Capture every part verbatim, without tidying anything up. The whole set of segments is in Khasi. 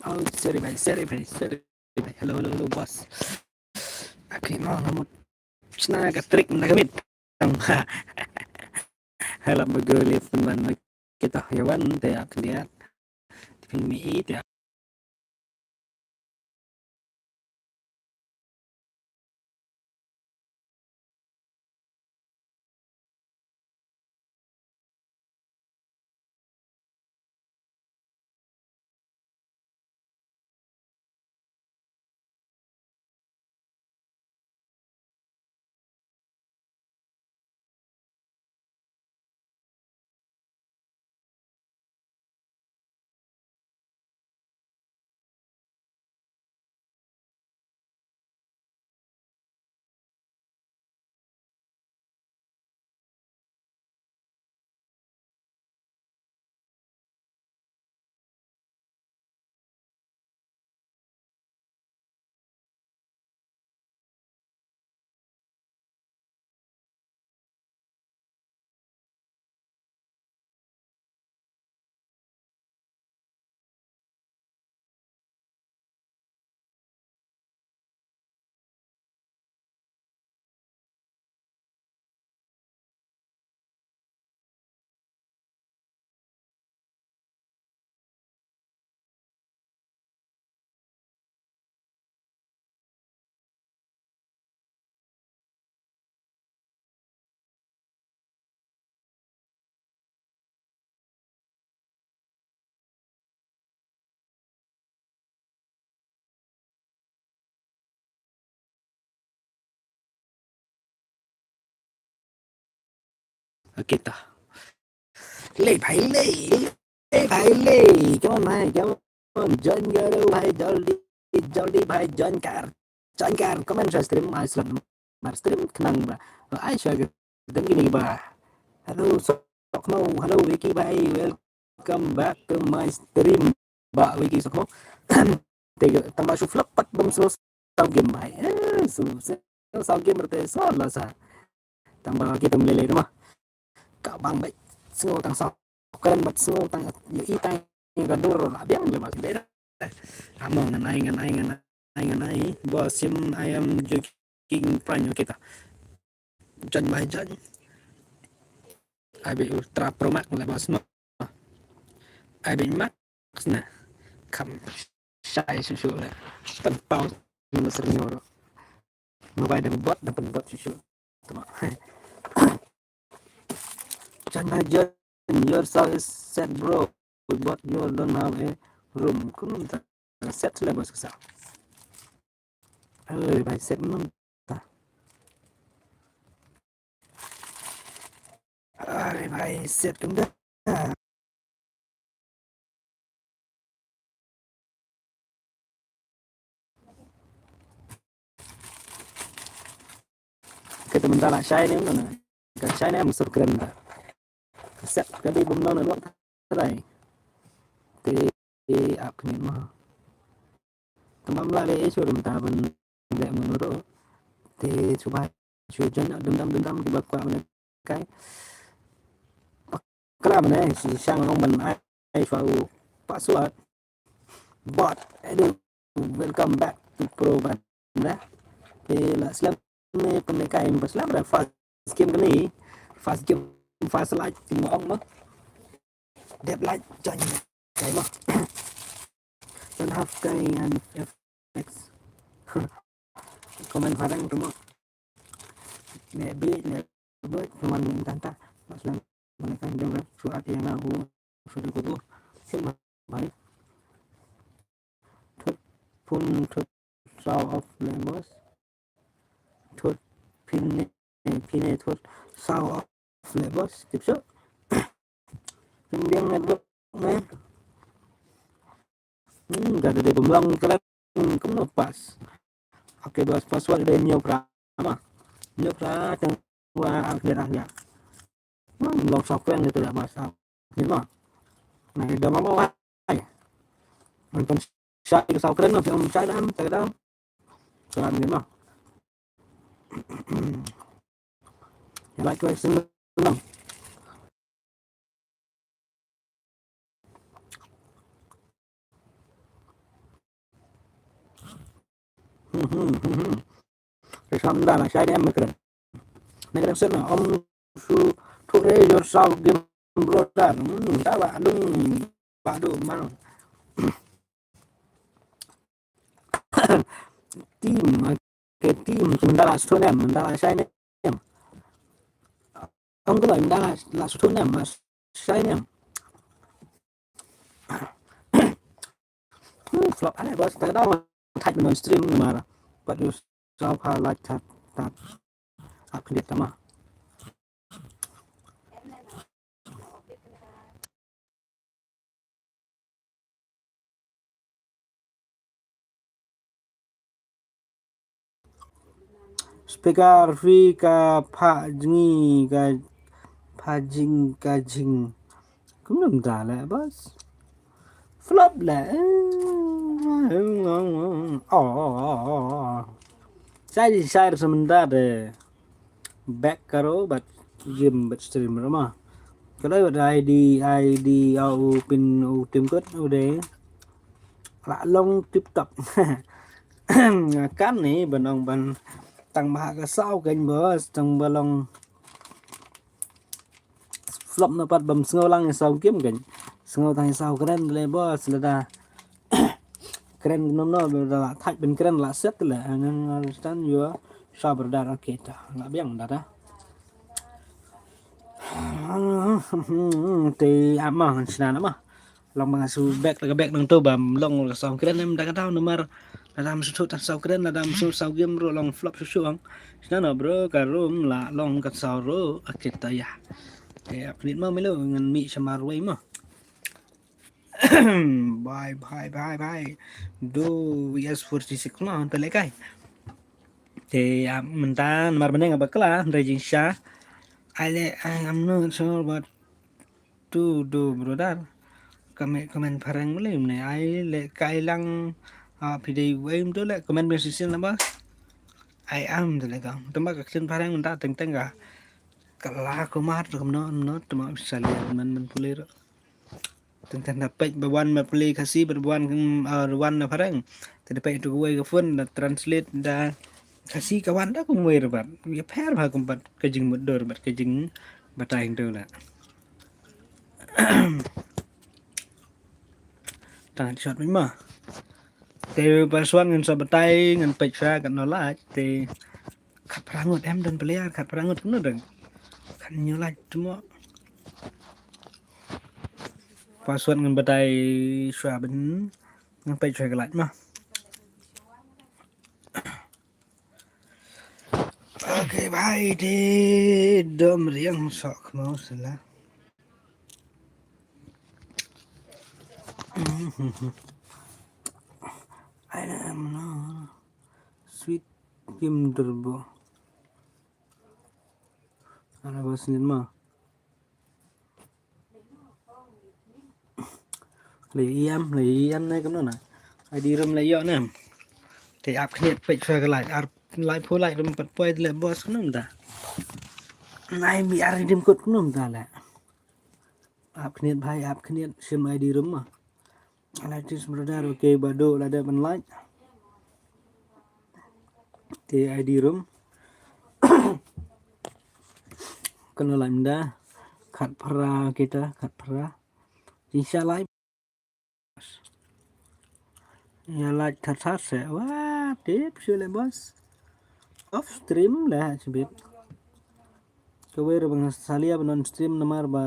Oh, sorry bhai, sorry bhai, sorry bhai. Hello, hello, hello, boss. Aki ma, namu chna ka trick na kamit. Hala magoli pun ban kita yawan te ak liat. Pin mi i te. Okay ta. Lei bhai lei. Lei bhai lei. Come on bhai, come on. Join karo bhai, jaldi, jaldi bhai, join kar. Join kar. Come on, share stream, ai slot mar stream khnang ba. Ai share ke dang kini ba. Hello, Sokmo. Hello, Vicky bhai. Welcome back to my stream. Ba Vicky Sokmo. Te tang ba shu flop pat bam slow sound game bhai. Eh, shu slow sound game rte so la sa. Tang ba ki tum lele ma. Ka bang bai. Sngo tang sa. Kren bat sngo tang. Yo i tang ka dur la biang le mas beda. Amo ngan ai, ngan ai, ngan ai, ngan ai. Bo sim I am joking prank kita. Jan mai jan. Ai bi Ultra Pro Max le bos ma. Ai bi Max na. Kam shai shu shu le. Tan pau ni mas ringo ro. Mobile dan bot dan pen bot shu shu. Tama. Jan mai jan. Your sound is set bro. But you don't have a room. Kunum ta set le bos sa. Ai bai set num ta. Ai bai set tum da. Kata mynta la shai ne, mynta ka shai ne, am subscribe mynta. Ka set ka dei bym long na luat trai. Te ap khnien ma. Tamam la le shu mynta ban le mun ro. Te shu ba shu jan dum dam dum dam ki ba kwa ban kai. Kala mane si shang long ban ai, ai shwa u password. But I do welcome back to Pro Ban. Na. Te la slam ne pun ne kai ba slam da first game kani. First game first like ti mo ong ma. Dep like join kai ma. Don't have kai and effects. Comment farang tu mo. Ne bi ne bi comment tanta. Mas lang mana kan jong rap suat yang aku sudah kubu. Sima balik. Thut pun thut saw of lembos. Thut pine pine thut saw of lembos. Tip so. Pin biang network ne. Hmm, ka dei bym long kren kumno pass. Okay, bos, password dei hynñiew phra ma. Hynñiew phra tang wa ar hynñiew ar hynñiew. Hmm, long software ne tu da bos. Ni ma. Na dei ma ma wa. Ai. Man pun shai ka software no, pun shai dam, shai dam. Shai dam ni ma. Like to action dam. Te sam da la shai ne em kren. Ne kren sen na om su tu re yor sau game brother. Hmm, da ba dung ba du mang. Team, okay, team, mendala su nem, mendala shai nem. Ong tu mendala la su nem, la shai nem. Hmm, flop ale bos, ta da thaj non stream mara. But you somehow like that, that update tama. Speaker phi ka pha jngi ka pha jing ka jing. Kumno mynta le bos. Flop le. Oh. Sai di sai sa mynta de. Back karo bad game bad stream rama. Kalau bad ID ID au pin u tim kot u de. La long tip top. Kan ni ban ong ban tang ba ka sau kan bos tang ba long flop na pat bam sngew lang sau game kan. Sngew tang sau kren le bos lada. Kren nom no lada la thaj ben kren la set le ngan understand your sabar dar okay ta. La biang da da. Te ama sna na ma. Long ba nga su back la ka back nang tu bam long ka sau kren em da ka tau numar. Lada am su ta sau kren lada am su sau game ro long flop su su ang. Sna no bro ka room la long ka sau ro akita ya. Te ap nit ma milo ngan mi samar wei ma. Bye bye bye bye. Do V S forty-six ma te le kai. Te ap mynta numar beneng bakla ndai jing sha. I le I am not sure but tu do brother. Kame komen phareng mele mene ai le kai lang a pidei wei mdo le komen ben sisin laba. I am de le ka. Tamba ka ksin phareng menta teng teng ka. Kala ko mar to no no tama sali men men pule ro. Teng teng da pek ba wan ma pule Khasi ba wan kan wan na phareng. Te da pek tu wei ka phone da translate da Khasi ka wan da kum wei ro bat. Ya pher ba kum bat ka jing mut dor bat ka jing batai tu la. Tang shot mi ma. Te password ngan sa batai ngan pek sa kat no laj te khat prangut em don player khat prangut kunu deng. Khat nyu laj tumo. Password ngan batai sa ben ngan pek sa ka laj ma. Okay bhai te dom riang sok mau sala. Ai na em no sweet kim derbo. Ana bas nit ma. Le iam le iam ne kamno na. Ai di rum le yo ne. Te ap khniat pek sa ka lai ar lai phu lai rum pat poi le bos kamno da. Nai mi ar dim kot kamno da le. Ap khniat bhai ap khniat sim ai di rum ma. Alright, this brother okay ba do la da ban like. Te ai di rum. Kena like mda khat phra kita khat phra. Insha like. Ya like khat khat se. Wah, tip shu le bos. Off stream lah sebit. Kawei ruh bang salia ba non stream namar ba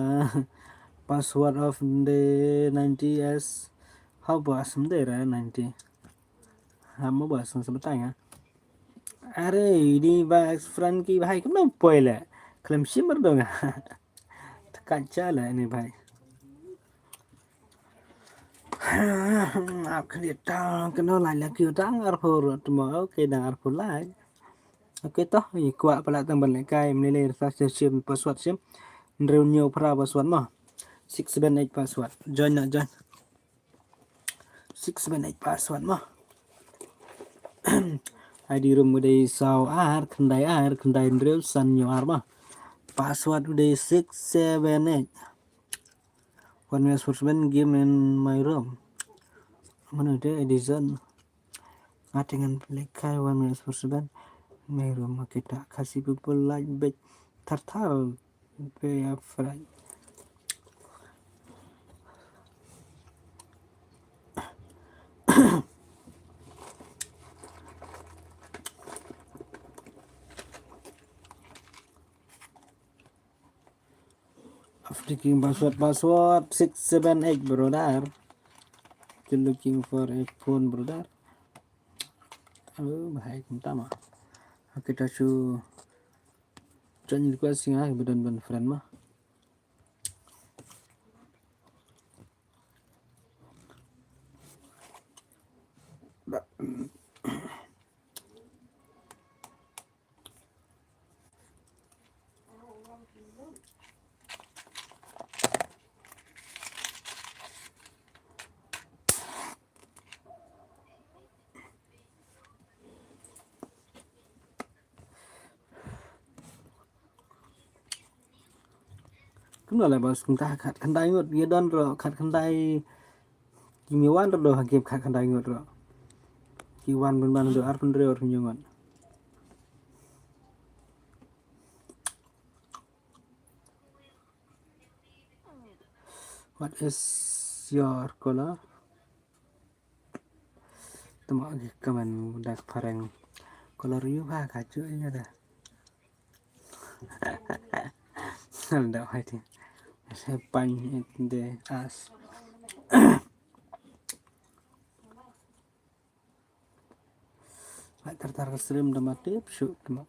password of the ninety S. How ba sem de ra ninety. Hamo ba sem sebetai ha. Are di ba Frankie ba hai kemno poi le. Klem shimmer dong ha. Tekan cha le ni bai. Ap khlieh tang kano lai la kiu tang arphew ruh tmo. Okay dang arphew lai. Okay toh i kwah pala tang ban lehkai mlei lei rasa sim password sim. Hynriew hynñiew phra password mo. Six seven eight password. Join na join. Six seven eight password mo. I D room u dei saw ar khyndai ar khyndai hynriew san hynñiew ar mo. Password u dei six seven eight. One way sportsman game in my room. Mano te Edison. Nga te ngan pynlehkai one minute four seven. Me ruh ma kita Khasi people like big tartar. Be afraid. African password, password six seven eight, brother. Still looking for a phone, brother. Oh, bahai kumta ma. Okay, ta shu join request nga, ba don ban friend ma. Kumno le boss, kumta khatkhyndai ngut, ïa don ruh khatkhyndai, ki wan ruh ha game khatkhyndai ngut ruh. Ki wan bun ban ruh arphew hynriew, arphew hynñiew ngut. What is your color? Tama ki comment da phareng. Color ïu ha ka ju ïa da. Nal da hai ti. Sepan de as. Lai tar tar ka stream da ma tip shu tama.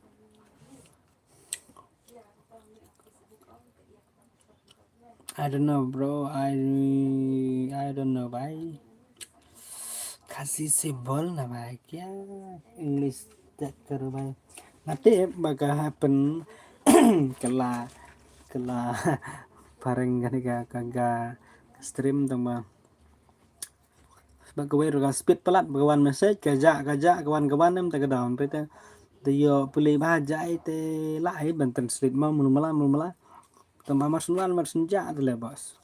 I don't know, bro. I I don't know, bhai. Khasi se bol na bhai, kya English chat karo bhai. Nga tip ba ka happen kala kala phareng ka ka ka stream tang ba. Ba kawei ruh ka speed palat, ba ka wan message ka jah ka jah, ka wan ka wan, em te ka down. Te te ïoh pule ba jai te lah ai ban translate ma mulu mala mulu mala. Tang ba mar syn wan mar syn jah te le boss.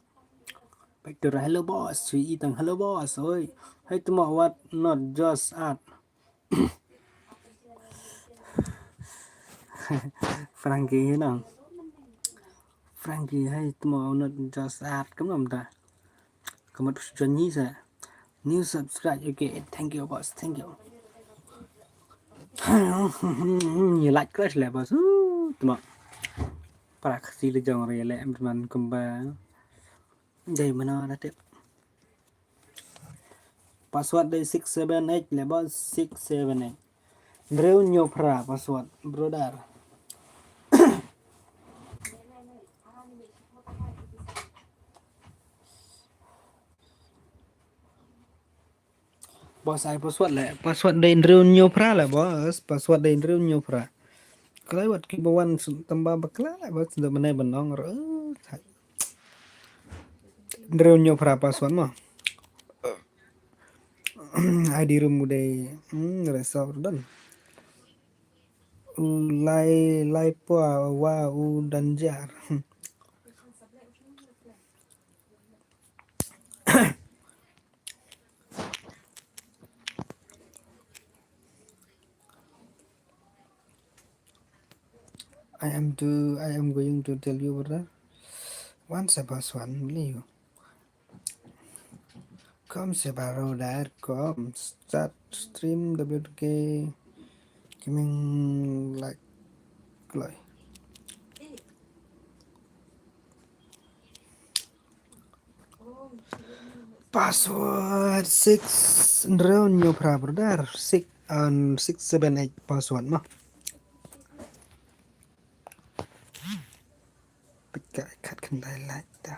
Back to hello boss, sui i tang hello boss, oi. Hai tama what not just art. Frankie, you know. Frankie, hai tama not just art, kumno da. Kamat join ni sa. New subscribe, okay, thank you boss, thank you. Ni like crush le boss. Uh, tama. Para Khasi le jong re le em man kumba. Dei mana da tip. Password dei six seven eight le boss, six seven eight. Hynriew hynñiew phra password, brother. Boss ai password le, password dei hynriew hynñiew phra le boss, password dei hynriew hynñiew phra. Kloi wat ki ba wan tamba bakla le boss, da mane ban ong re. Hynriew hynñiew phra password mo. Ai di room u dei, hmm, resort dan. U lai lai pua wa u danjar. I am to, I am going to tell you, brother. Once a boss one, believe you. Kom se baro dar kom start stream W K gaming like kloi. Password six hynriew hynñiew phra, brother. Six and six seven eight password mo. Pika khatkhyndai like da.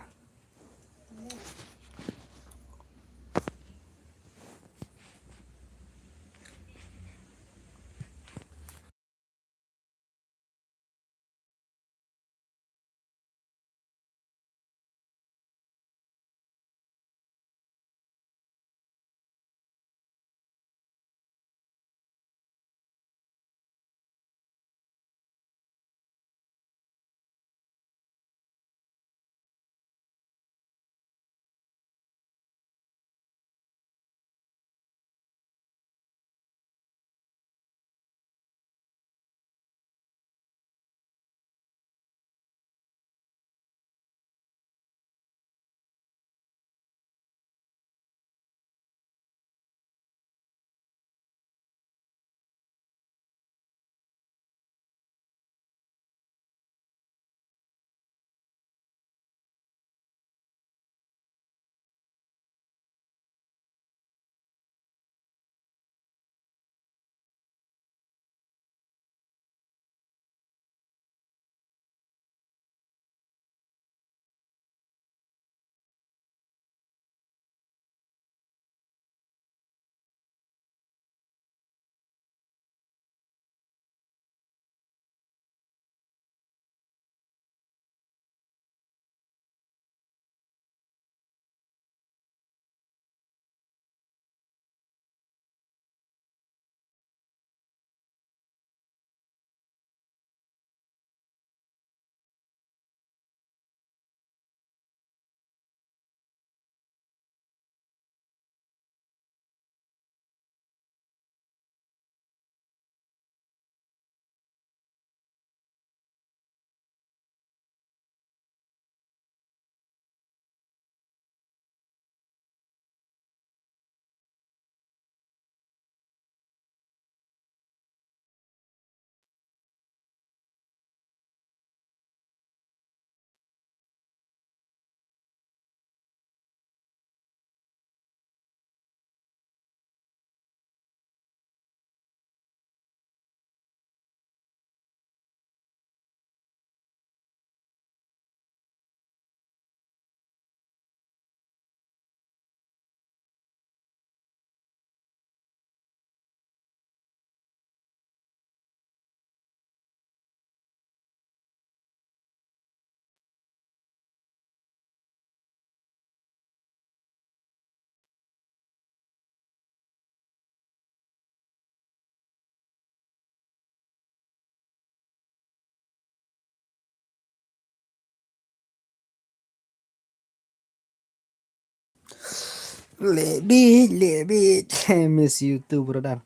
Lebit, lebit. Miss you too, brother.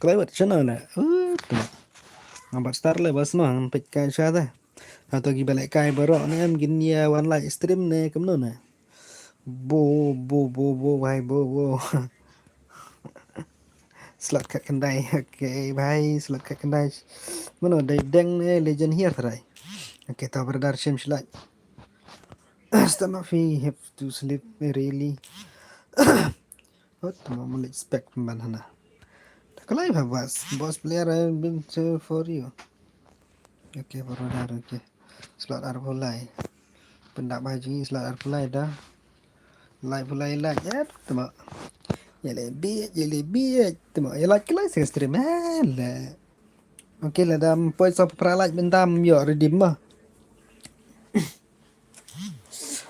Kloi wat channel na. Uh, tu. Nambat star le bas ma, pit kai sha ta. Hato ki ba leh kai baroh ne em, kin ïa wan live stream ne kumno ne. Bo, bo, bo, bo, bhai, bo, bo. Slot khat khyndai. Okay, bhai, slot khat khyndai. Mano, dei deng ne legend here trai. Okay, ta brother shim shlak. Stand up, he have to sleep really. What the moment expect man hana. Takalai ba boss. Boss player, I've been to for you. Okay, brother, okay. Slot arphew lai. Pyndap ba jing slot arphew lai da. Lai phew lai lai, ya, tama. Ya le bi, ya le bi, tama. Ya lai klai sing stream, eh, le. Okay, la dam poi sa pra lai bentam yo redeem ma.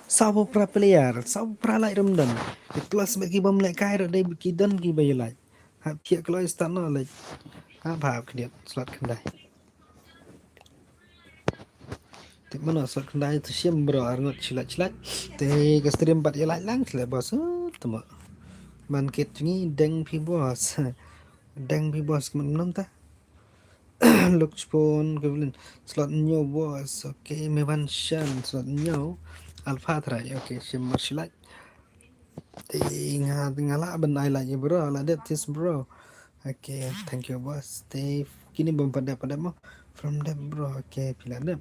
Sa pra player, sa pra lai rem don. Plus ba ki bam leh kai ro dei ki don ki ba ya lai. Hap thiah kloi start no lai. Hap hap kdiat slot khyndai. Te mano slot khyndai te shim bro, arngut chilat chilat. Te ka stream pat ya lai lang chilat boss. Uh, tama. Man kit ngi deng phi boss. Deng phi boss man nam ta. Look spoon Kevlin. Slot new boss. Okay, me van shan slot new. Alpha try. Okay, shim mar chilat. Te nga nga la ban ai like bro, la dep tis bro. Okay, thank you boss. Te kini bam padap padap mo. From dep bro. Okay, pila dep.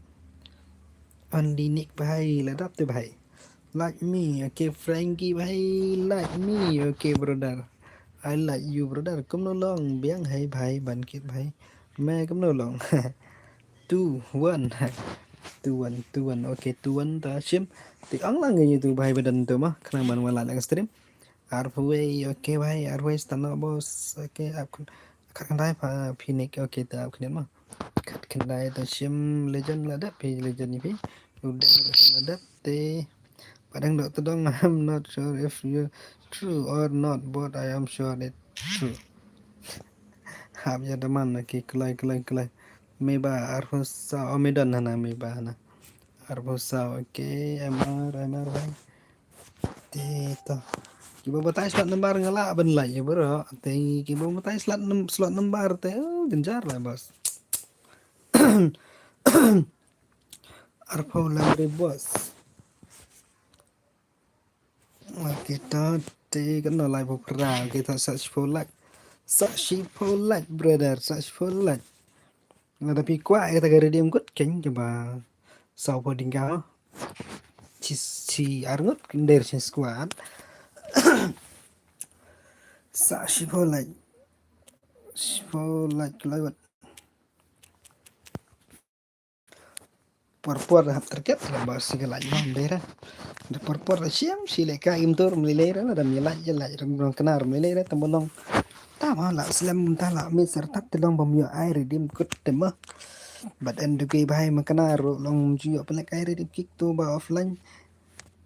Only Nick bhai, la dap te bhai. Like me. Okay, Frankie bhai, like me. Okay, brother. I like you brother. Kumno long biang hai bhai, ban kit bhai. Me kumno long. Two one. Two one, two one. Okay, two one ta shim. Te ong lang ngi tu bhai ba don tu ma. Khnang ban wan la stream. Arphew wei, okay bhai, arphew wei stano boss. Okay, ap khat khyndai pha phi Nick, okay ta ap khyndai ma. Khat khyndai ta shim legend la dap phi legend ni phi. Udeng la dap te. Padang dok tedong, I'm not sure if you true or not, but I am sure it true. Hap ya daman, okay, kloi kloi kloi. Meba arphew saw, oh, me don hana, meba hana. Arphew saw, okay, M R, M R bhai. Te to. Kiba batai slot number nga la ban lai ya bro. Te kiba batai slot num-, slot number te, oh, genjar la boss. Arphew lai re boss. Okay, ta te kan no lai phew phra. Okay, ta sa shiphew lak. Sa shiphew lak, brother. Sa shiphew lak. Nga da pi kwah, eh, ta ka redeem kut keng kiba saw phew ding ka. Chi, chi arngut kinder chi squad. Sa shiphew lak. Shiphew lak kloi wat. Por por hap target la ba si ka laj bam dei ra. Da por por da siam si leh ka im tur mlei lei ra, da mi laj ya laj ram ram kena ram lei lei ra, tam ba long. Ta ma la slem ta la mi ser tat te long bam yo ai redeem kut te ma. But en du kei bhai ma kena ro long ju yo pelek ai redeem kick to ba offline.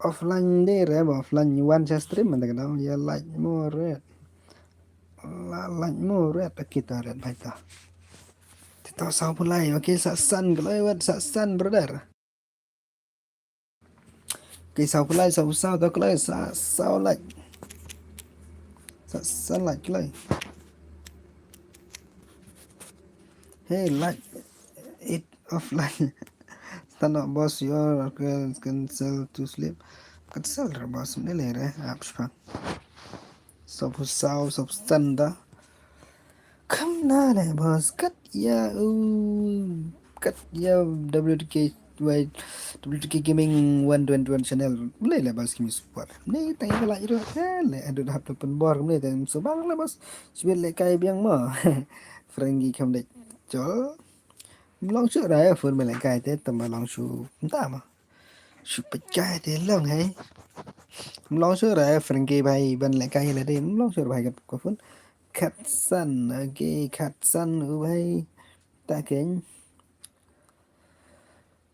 Offline dei re ba offline wan cha stream man da ka dang ya laj mo re. La laj mo re ta kita re bhai ta. Te to saw pulai, okay, sa san kloi wat, sa san brother. Okay, saw pulai, saw saw to kloi, sa saw laj. Sa san laj kloi. Hey, laj. It offline. Stand up boss, your cancel to sleep. Cancel re boss, ne le re, ap shpa. Saw saw, saw san da. Kam na le boss, kat ya, uh, kat ya W T K, wai, W T K Gaming one twenty-one channel. Mlei le boss kimi support. Mlei tang ka laj ro, eh, le adut hap tu pun bor mlei tang so bang le boss. Sibit le kai biang mo. Frankie kam de chol. Mlong shu ra ya phone mlei kai te tam ba long shu. Nta mo. Shu pet kai te long hai. Mlong shu ra ya Frankie bhai ban le kai le de. Mlong shu ra bhai kat ko phone. Khatsan, okay, khatsan u bhai. Ta keng.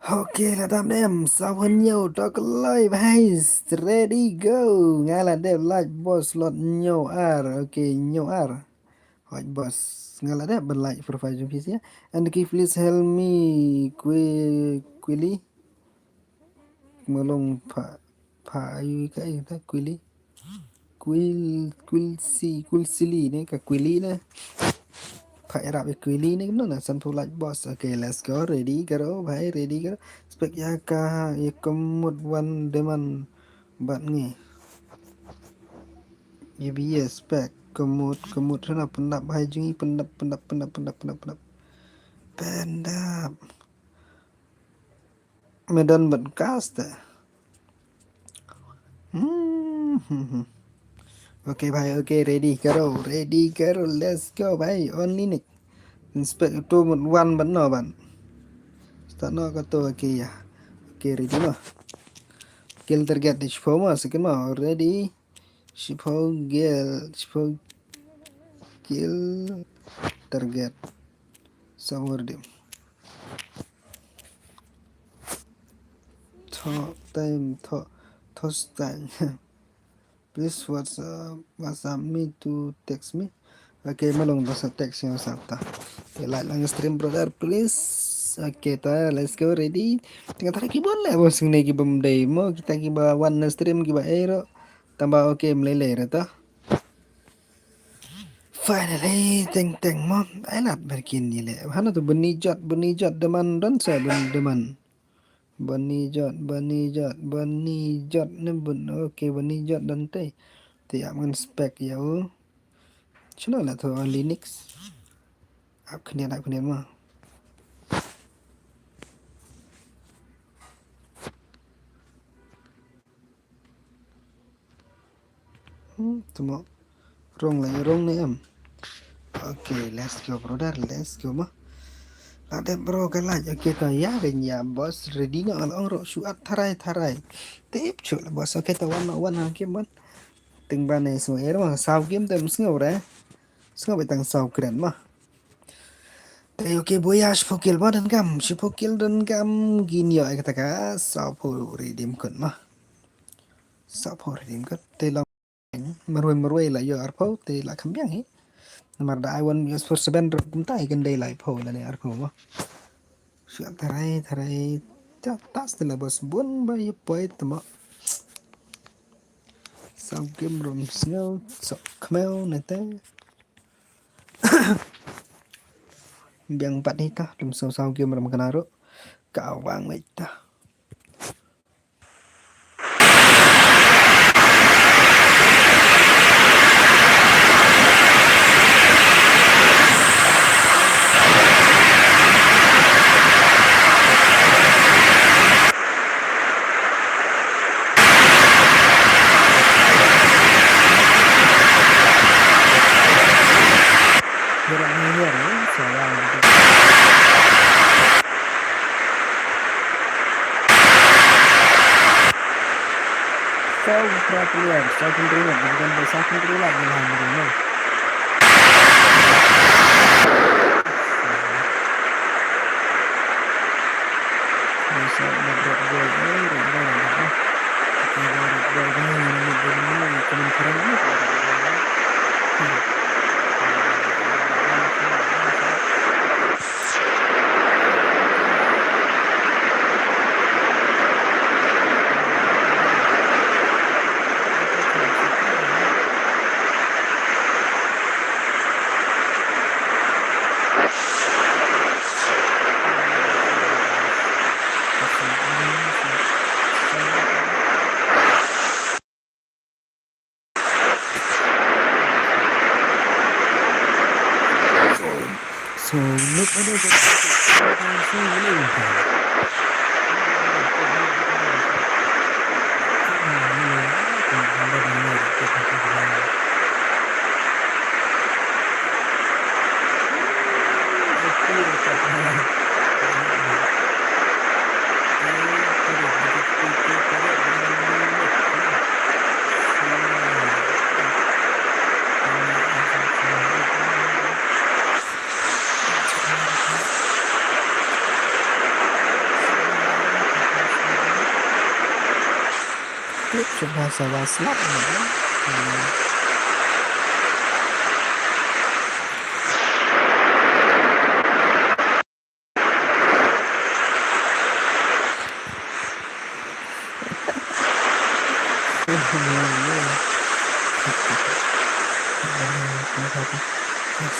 Okay, la dam dem, saw hynñiew, to kloi bhai, ready go. Nga la dep laj boss slot hynñiew ar, okay, hynñiew ar. Hoj boss, nga la dep ban laj profile jong phi sia. And ki please help me, Qui-, Quilly. Malong pha, pha ayu ka ayu ta Quilly. Quil, Quilsi, Quilsili ne, ka Quili ne. Pha ïarap ïa Quili ne, kumno na, sanphew like boss. Okay, let's go. Ready, karo, bhai, ready, karo. Spec ïa ka, ïa ka mut wan demand bad ngi. Ïa bi ïa spec, ka mut, ka mut, hana pyndap, bhai, jong ngi pyndap, pyndap, pyndap, pyndap, pyndap, pyndap. Pyndap. Medan bad gas te. Hmm, hmm, hmm. Okay, bhai, okay, ready, karo, ready, karo, let's go, bhai, only Nick. Inspect tu mut wan ban no ban. Start no ka tu, okay, ya. Okay, ready no. Kill target di shiphew ma, second ma, ready. Shiphew kill, shiphew kill target. Sa word dim. Talk time, talk, talk time. Please WhatsApp, WhatsApp me to text me. Okay, malong ta sa text ïa WhatsApp ta. Okay, like lang stream brother, please. Okay, ta, let's go, ready. Tengah tarik ki bon le, bos ngi ki bom dei mo, kita ki ba wan stream ki ba ero. Tamba okay, melele re ta. Finally, teng teng mo. Ai lat berkin ni le. Hana tu beni jot, beni jot deman don sa ben deman. Bani jot, bani jot, bani jot ne bun. Okay, bani jot dan te. Te ap ngan spec ïa u. Shano la tu Linux. Ap khyndiat, ap khyndiat ma. Hmm, tu mo. Rong la rong ne em. Okay, let's go brother, let's go ma. La dep bro ka laj. Okay, ta ïa ka nya boss ready nga ngal ong ro shu at tharai tharai. Tip chu la boss. Okay, ta wan wan ha kim ban. Ting ban ne so er ma saw kim tem sngew re. Sngew betang saw kren ma. Te okay boya shiphew kill ba dan kam, shiphew kill dan kam gin yo ai kata ka saw phew redeem kun ma. Saw phew redeem kun. Te long Marwei marwei la ïoh arphew te la kham biang hi. Namar da ai wan ïoh sport seven ruh kumta i kan dei laiphew lane arphew mo. Shu tharai tharai ta tas te la bos bun ba ïoh poi te mo. Saw game rum sngew sok khmew ne te. Biang pat hi ta lum saw saw game rum kana ruh. Ka wang wei ta. Saw phra player, saw phew hynriew lak, bukan saw phew hynriew lak, bukan hynriew lak. So, look at this. Klip shuh ba sa ba slap.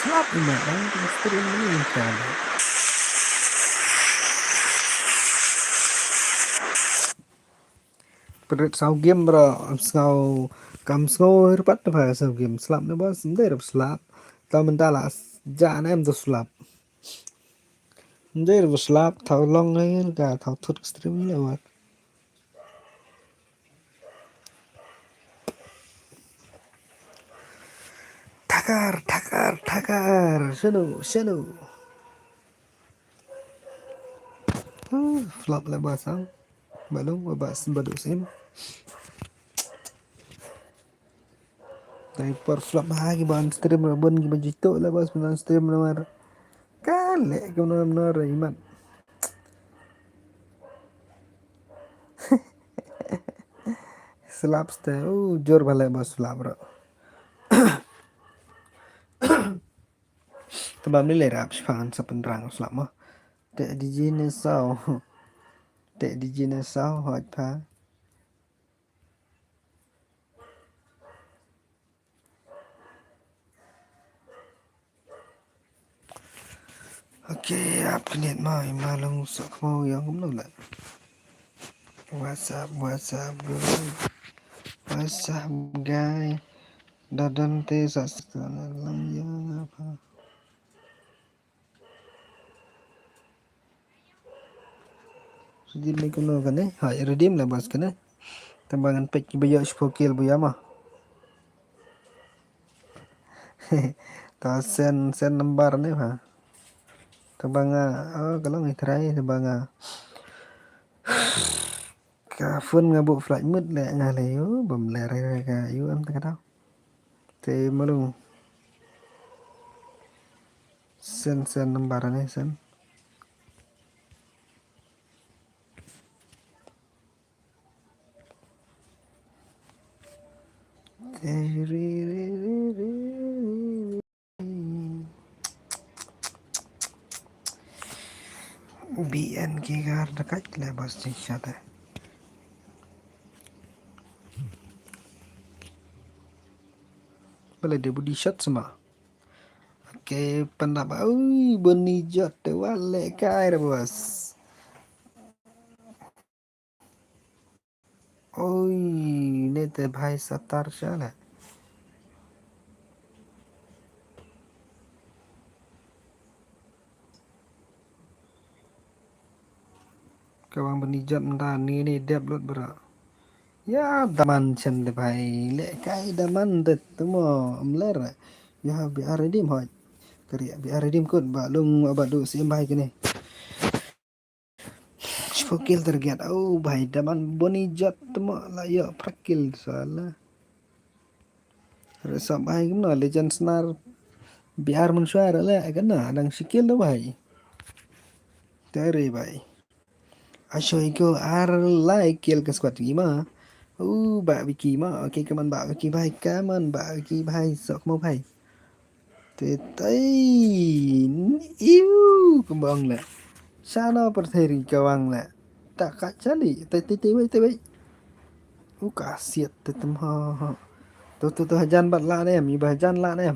Slap i mat lang tang stream ni kan. Pynrit saw game bro, sngaw kam sngaw ripat na pha saw game slap na bos, ndai rap slap. Tau mynta la ja na em tu slap. Ndai rap slap, tau long ngai ka, tau thut stream ni wat. Takar, takar, takar. Shano, shano. Huh, flop lah basang. Balung, babas, badu sim. Tapi per flop ha ki ban stream rabun ki bajito lah bas ban stream namar. Kale ke benar-benar imat. Slap ste, uh, jor bale bas slap bro. Tebam ni le rap shpang sa penrang slap mo. Te di jine saw. Te di jine saw hot pa. Okay, ap kniet ma, i ma long sok mo yang kumno la. What's up, what's up, bro? What's up, guy? Dadan te sa sekala lang ya apa? Redeem ni kuno kane? Ha, redeem lah bas kane. Tang ba ngan pek ki ba ïoh shiphew kill ba ïa ma. Ta send, send number ne ha. Tang ba nga, oh, ka long i trai, tang ba nga. Ka phone nga buh flight mode le nga le yu, bam le re re ka yu em ta ka dau. Te malu. Send, send number ne, send. B N ki gar dekat le bas di shot eh. Bale de body shot sma. Okay, pandap. Ui, bani jot te wale kai re bas. Oi, ne te bhai satar shala. Ka bang bani jot mynta ni ni dep lut bra. Ya daman chen te bhai, le kai daman te tumo amler. Ya bi aredim hoi. Kari bi aredim kut ba lung ba du sim bhai kini. Shiphew kill target. Oh bhai, daman boni jot tmo la ïoh phra kill sala. Resap bhai kumno legend snar B R Manshuar la kana dang shi kill da bhai. Tare bhai. Ashoi ko ar lai kill ka squad ki ma. Uh, ba biki ma. Okay, kaman ba biki bhai, kaman ba biki bhai, sok mo bhai. Te tai, iu, kembang le. Sana pertheri kawang le. Tak kat cali. Tai tai tai wei tai wei. Uka siat te tem ha ha. Tu tu tu hajan bat la ne, mi ba hajan la ne.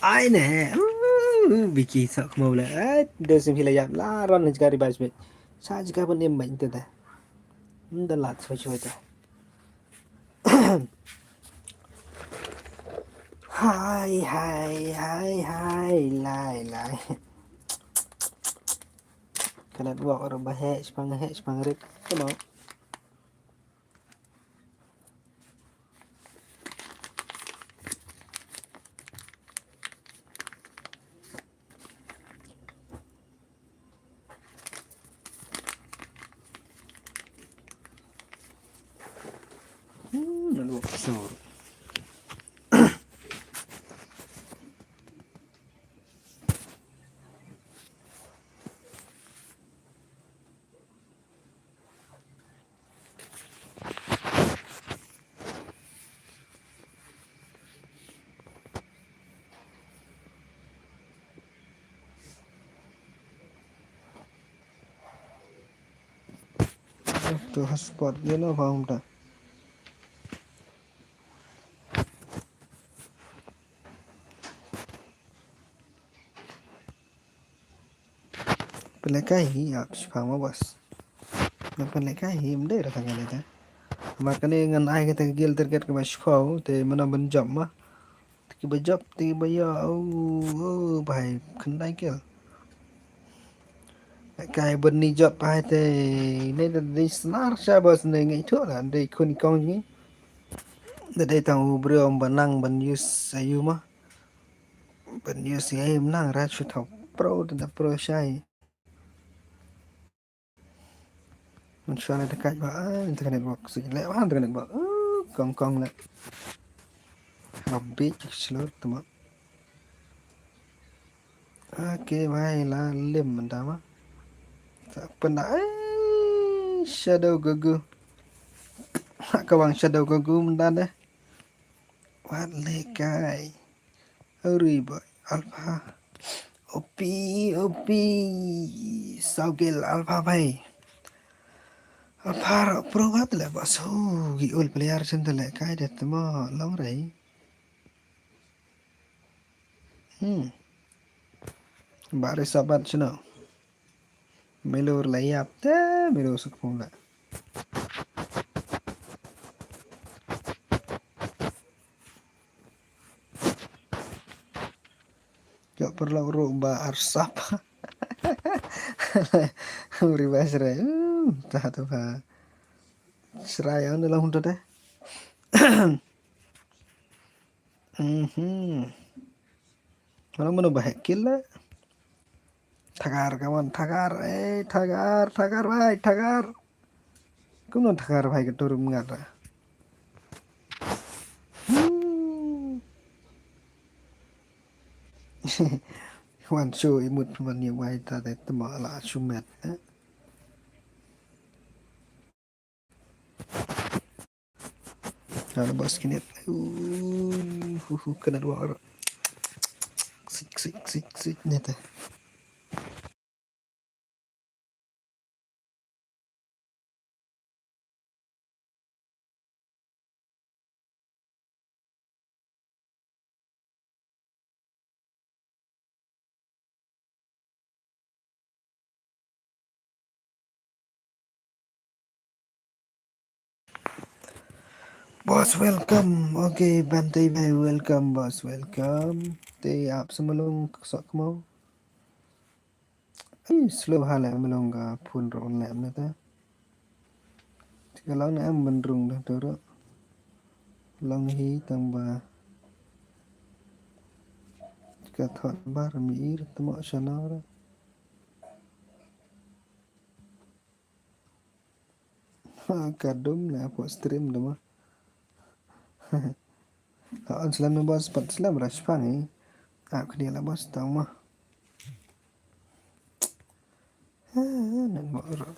Ai ne. Uh, biki sok mo le. Ai, do sim hila yap la ron jgari bas be. Sa jga ban em ba inte te. Nda lat so so te. Hai hai hai hai lai lai. Ka network ruh ba heh shipang heh shipang rit. Come on. Hmm, network slow. To hotspot gelo pha hum ta. Lehkai hi ap shipang ma boss. Ngan pynlehkai hi ym dei ra tang ka lehkai. Namar kane ngan ai kata ka gel target kaba shipang te mano ban jump ma. Te kiba jump te kiba ïa oh oh bhai khyndai kill. Lehkai ban ni jump bhai te ne da dei snar sha boss ne ngai thu la dei khun kong ni. Da dei tang u briew ban nang ban use ayu ma. Ban use ai ym nang ra shu thaw pro da pro shai. Mun shwa na dekat ba, ah, internet box. Lek ba internet box. Uh, kong kong lek. Habis seluruh teman. Okay, bhai la lim mynta ma. Sa pynda ai shadow gugu. Ha ka wang shadow gugu mynta deh. Wat lehkai. Hurry boy. Alpha. Opi, opi. Saw kill alpha bhai. Alpha rak pro wat leh ba so gi ul player sim te lehkai de temo long rei. Hmm. Ba re sabat chno. Melo la ïap te melo suk pung la. Ka paralok ruh ba arsap. Uri ba srai. Hmm, ta tu ba. Srai on dalam hunta deh. Mhm. Mana mana ba hekil la. Thagar kawan, thagar, eh, thagar, thagar bhai, thagar. Kumno thagar bhai ka turum ngat ra. Hmm. Wan show imut man ye wai ta te temo la shumet, eh. Ana bas kinit. Uh, uh, uh, kena dua orang. Sik, sik, sik, sik. Ni teh. Boss, welcome. Okay, Bante bhai, welcome, boss, welcome. Te ap sa malung sok mo. Ai, slow ha le malung ka phone ro online na ta. Te ka long na em ban rung da to ro. Long hi tang ba. Ka thot bar mi ir tamo shalor. Ha, ka dum na po stream dum. Ha, on slam na boss, pat slam rush pang eh. Ah, kini la boss tang ma. Ha, nan mo ro.